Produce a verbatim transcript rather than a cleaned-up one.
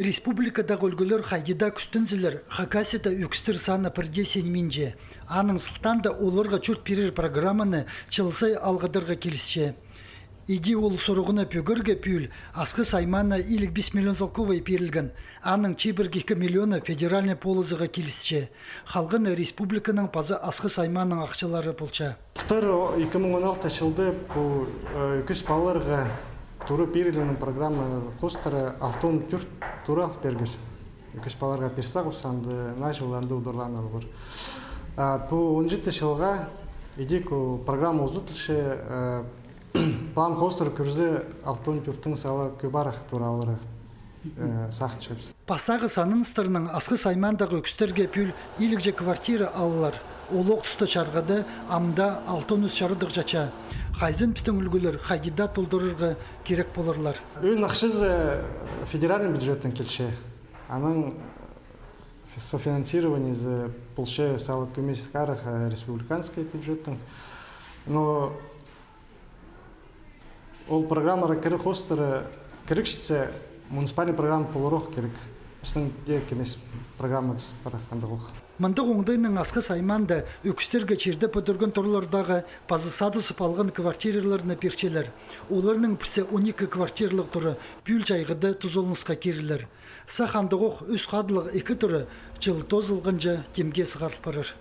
Республикадағы ӱлгӱлер хайди даа кӱстензелер, Хакасияда ӧкістер саны пірдее сеенминче. Аның сылтаанда оларға чурт пирер программаны чыл сай алғыдарға килісче. Иди ол сурығны пӧгерге пӱӱл Асхыс аймаана илиг пис миллион салковай пирілген, аның чибіргі ікі миллионы федеральный полозыға килісче. Халғаны республиканың паза Асхыс аймааның ахчалары полча. Былтыр, о, ікі муң он алтынҷы чылда пу, э, ӧкіс палаларға тура пирілген программа хоостыра алтон тӧрт тура алып пиргебіс. Ӧкіс палаларға пирсек, анда наа чыл анда удурланар полар. А пу он читі чылға идӧк программа узатылча, э, план хоостыра кӧрзе, алтон тӧрттең сала кӧп арах тура аларға, э, сағынчабыс. Пастағы сананыстарнаң Асхыс аймаандағы ӧкістерге пӱӱл илігҷе квартира алылар. Ол ох туста чарғыда ам даа алтон ӱс чарадығ чатча. Хайзын пістің ӱлгӱлер хайди даа толдырарға кирек поларлар. Ӧӧн ахчазы федеральный бюджеттең килче. Аның софинансированиезі полча сала кӧмес арах, э, республиканский бюджеттең. Но ол программаға кірер хоостыра кирексінче муниципальный программа поларға кирек. Пістің дее кӧмес программабыс пар андағох. Мындағ оңдайнаң Асхыс аймаанда ӧкістерге чирде пӱдірген туралардағы паза садызып алған квартираларны пирчелер. Оларның пірсі он ікі квартиралығ тура пӱӱл чайғыда тузаланысха кирілер. Сах андағох ӱс хадылығ ікі тура чыл тоозылғанҷа тимге сығарыл парар.